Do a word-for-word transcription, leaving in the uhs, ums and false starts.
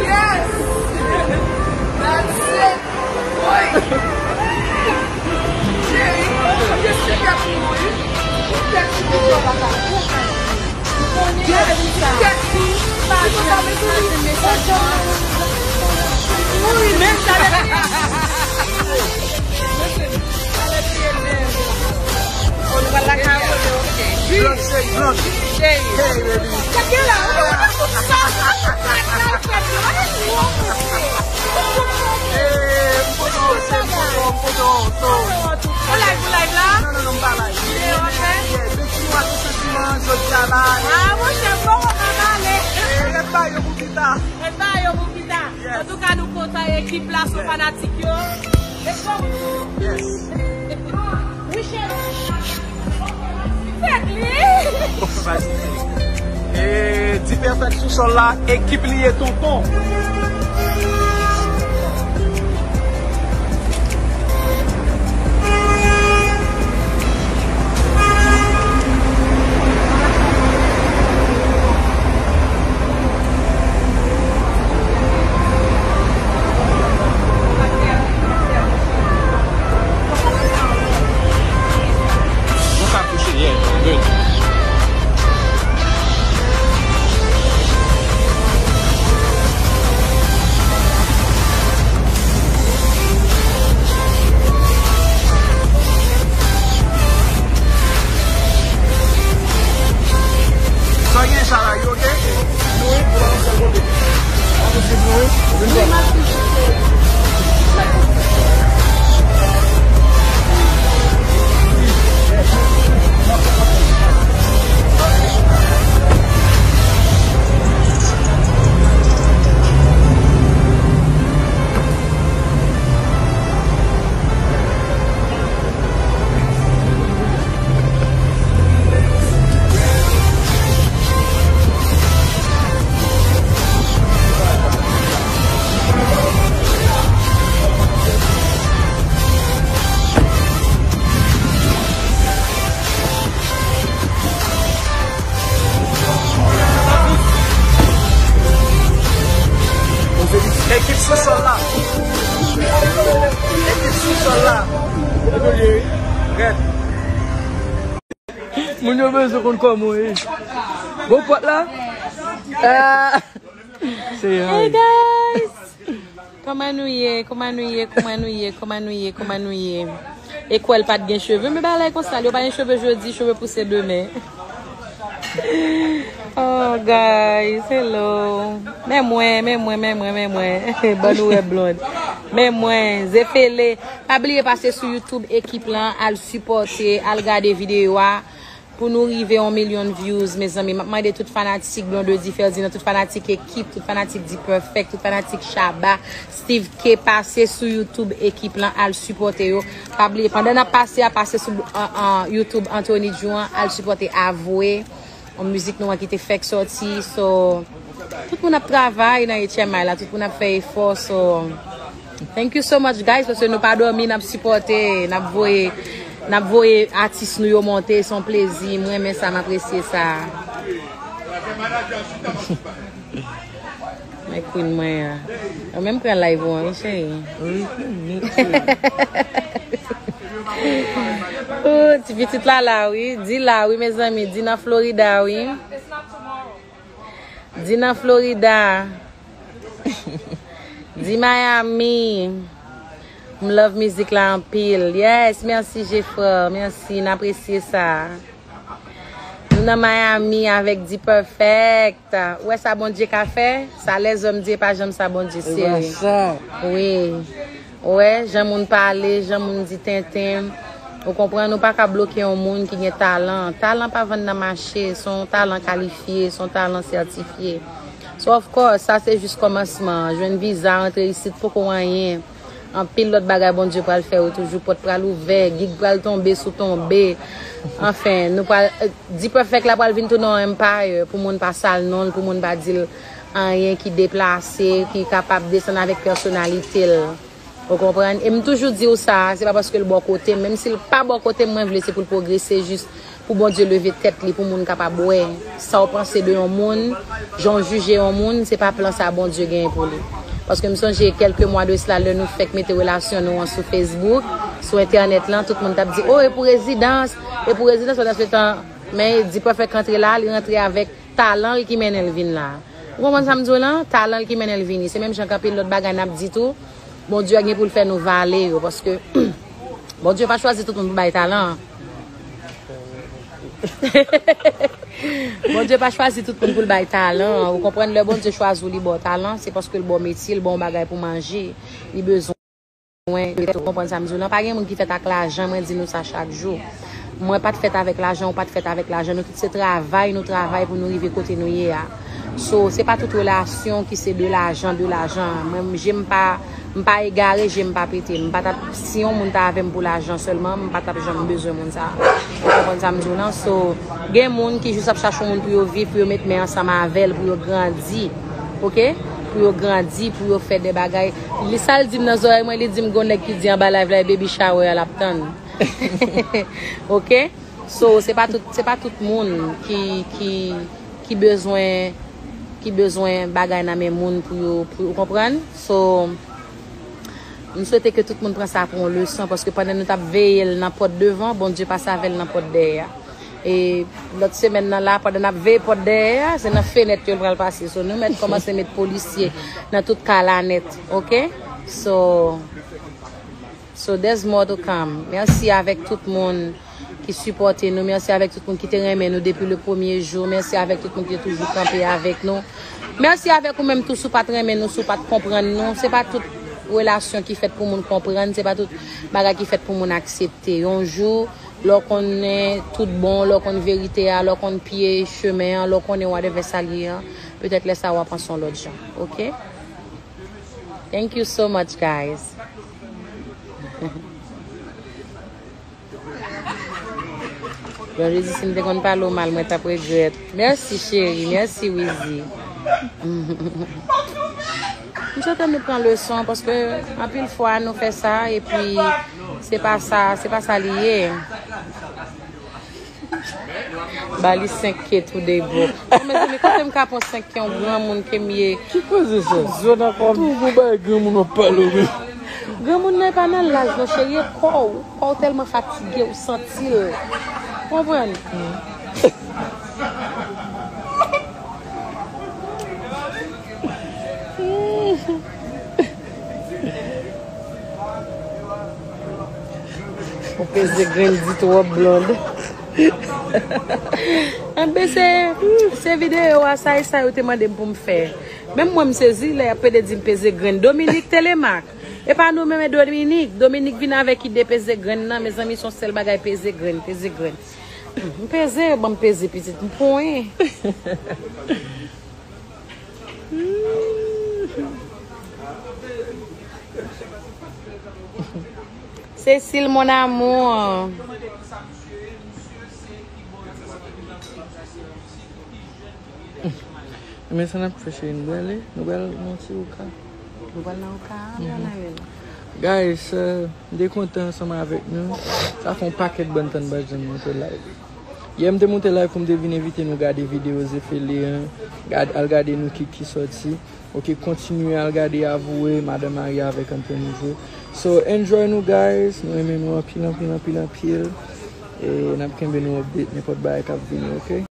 Yes! That's it! Boy! Cheri, mwen te sipè pou ou, wi. Ou fè ti videyo la, la. Ou konnen, ou fè ti, pa gen sa, mesaj la. Wi, men sa, mesaj. Blonde, shake, blonde. Hey, baby. Tèt gen la, ou te wè tout sa. Hey, m poto, se m poto, m poto, so. Ou live, ou live la? Non, non, non, m pa live. Videyo ap fè? Yeah, Beki nou a tou santiman, jodi a la. Ah, monchè, fò w pa pale. Eh, rèd ba yo pou pita. Rèd ba yo pou pita. Yes. Antouka, nou kontan ekip la, sou fanatik yo. Let's go. Yes. Wi, cheri. Fèk li. E D-Perfect sou sòl la, ekip li ye tonton. Nou ka touche, yeah, good. Sa gen sa la, you okay? Ekip sou sòl la. Ekip sou sòl la. Rèd. Moun yo bezwen konn kòman w ye. Bon pòt la. Ah. Hey guys. Kòman nou ye? Kòman nou ye? Kòman nou ye? Kòman nou ye? Kòman nou ye? E kwè l pa t gen cheve. Men bagay konsa, yo pa gen cheve jodi, cheve pouse demen. Oh, guys, hello. Men mwen, men mwen, men mwen, men mwen. Ban nou wè blond. Men mwen, Zefele. Pa bliye pase sou YouTube ekip lan, al sipòte, al gade videyo a. Pou nou rive yon milyon views, mezanmi. M ap mande tout fanatik Blondedy Ferdinand, tout fanatik ekip, tout fanatik D-Perfect, tout fanatik Shabba, Steve K, pase sou YouTube ekip lan, al sipòte yo. Pa bliye, pandan n ap pase a, pase sou, an, an, YouTube Anthony Djouan, al sipòte Avwe, yon mizik nou an ki te fèk sòti. So, tout moun ap travay nan H M I la, tout moun ap fè efò. So, thank you so much, guys, paske nou pa dòmi, n ap sipòte, n ap voye, n ap voye atis nou yo monte, se yon plezi, m renmen sa, m apresye sa. Men queen mwen an. Ou menm pran live ou an, wi, cheri. Wi, queen, wi, cheri. Oh, ti pitit la la, wi. Di la, wi, mezanmi. Di nan Florida, wi. Di nan Florida. Di Miami. M love mizik la anpil. Yes, mèsi Jeffrey. Mèsi, n apresye sa. Nou nan Miami avèk D-Perfect. Ou wè sa Bondye ka fè? Sa lèzòm di, e pa janm sa Bondye, seri. Wi. Ou wè, jan moun pale, jan moun di tenten. Ou konprann, ou pa ka bloke yon moun ki gen talan. Talan pa vann nan mache, se yon talan kalifye, se yon talan sètifye. So, of course, sa se jis kòmansman. Jwenn viza, rantre isit, poko anyen. Anpil lòt bagay Bondye pral fè yo toujou. Pòt pral ouvè, gig pral tonbe sou tonbe. Anfen, nou pral, eh, D-Perfect la pral vin tounen yon empire pou moun pa sal non l, pou moun pa di l anyen ki deplase, ki kapab desann avèk pèsonalite l. Ou konprann? E m toujou di w sa, se pa paske l bò kote m. Menm si l pa bò kote m, mwen vle se pou l pwogrese jis pou Bondye leve tèt li, pou moun kapab wè sa w panse de yon moun, jan w jije yon moun, se pa plan sa Bondye genyen pou li. Paske m sonje kèlke mwa de sila, lè nou fèk mete relasyon nou an sou Facebook, sou entènèt lan, tout moun t ap di, "O, e pou rezidans, e pou rezidans," pandan se tan, men Dipwèf fèk rantre la, li rantre avèk talan l ki mennen l vin la. Ou konprann sa m di w lan? Talan l ki mennen l vini. Se menm jan k anpil lòt bagay n ap di tou, Bondye gen pou l fè nou vale yo, paske Bondye pa chwazi tout moun pou bay talan. Bondye pa chwazi tout moun pou l bay talan. Ou konprann, lè Bondye chwazi w, li ba w talan, se paske l ba w metye, l ba w bagay pou manje, li bezwen ou konprann sa m di w lan. Pa gen moun ki fèt ak lajan, mwen di nou sa chak jou. Mwen pa t fèt avèk lajan, ou pa t fèt avèk lajan. Nou tout se travay, nou travay pou nou rive kote nou ye a. So, se pa tout relasyon ki se de lajan, de lajan. Mwen, je m pa, m pa egare, je m pa pete. M pa t ap, si yon moun ta avè m pou lajan sèlman, m pa t ap janm bezwen moun sa a. Ou konprann sa m di w lan? So, gen moun ki jis ap chache yon moun pou yo viv, pou yo met men ansanm avè l, pou yo grandi. Oke? Pou yo grandi, pou yo fè de bagay. Li sa l di m nan zòrèy mwen, li di m gon nèg ki di anba live la, e baby shower a l ap tann. Oke? So, se pa tout, se pa tout moun ki, ki, ki bezwen, ki bezwen bagay nan men moun pou yo, pou, ou konprann? So, m swete ke tout moun pran sa pou yon leson, paske pandan nou t ap veye l nan pòt devan, Bondye pase avè l nan pòt dèyè a. E lòt semèn nan la, pandan n ap veye pòt dèyè a, se nan fenèt yo l pral pase. So, nou mèt kòmanse met polisye nan tout kay la nèt, oke? So, So there's more to come. Mèsi avèk tout moun ki sipòte nou. Mèsi avèk tout moun ki te renmen nou depi le premye jou. Mèsi avèk tout moun ki te toujou kanpe avèk nou. Mèsi avèk ou menm tou si w pa t renmen nou, si w pa t konprann nou. Se pa tout relasyon ki fèt pou moun konprann, se pa tout bagay ki fèt pou moun aksepte. Yon jou, lè w konnen tout bon, lè w konn verite a, lè w konn pye chemen an, lè w konnen whatever sa l ye an, petèt lè sa a w ap panse yon lòt jan. Oke? Thank you so much, guys. Bon, Jezi, si m te konn pale w mal, mwen t ap regrèt. Mèsi, cheri. Mèsi, Wizi. M swete nou pran leson, paske anpil fwa nou fè sa, epi se pa sa, se pa sa li ye. Ba li senk K tou de bon. Bon, mezanmi, kote m ka pran senk K yon granmoun ke m ye? Ki koze sa? Zòn akò. Tou gou bay granmoun w ap pale w. Granmoun nan e pa nan laj non, cheri, e kò w. Kò w tèlman fatige, ou santi l. Konprann? Ou peze grenn di twòp blond. Anben se, se videyo a, sa e sa yo te mande m pou m fè. Menm mwen m sezi lè y ap pede di m peze grenn. Dominique Telemaque. E pa nou menm, e Dominique. Dominique vin avèk ide peze grenn nan. Mezanmi, se yon sèl bagay, peze grenn, peze grenn. M peze, ban m peze pitit, m ponyen. Cécile, mon amour. Men sa n ap fè, cheri, nou prale, nou pral nan ti Oka. Nou pral nan Oka, a, nou pral nan vil. Guys, euh, m te kontan ansanm avèk nou. Sa fè yon pakèt bann tan m pa t janm monte live. Yè m te monte live pou m te vin envite nou gade videyo Zefele an. Gad, al gade nou ki, ki sòti. Oke, kontinye al gade Avoué, Madan Maria avèk Anthony Joe. So, enjoy nou, guys. Nou renmen nou anpil, anpil, anpil, anpil. E n ap kenbe nou update nenpòt bagay k ap vini, oke?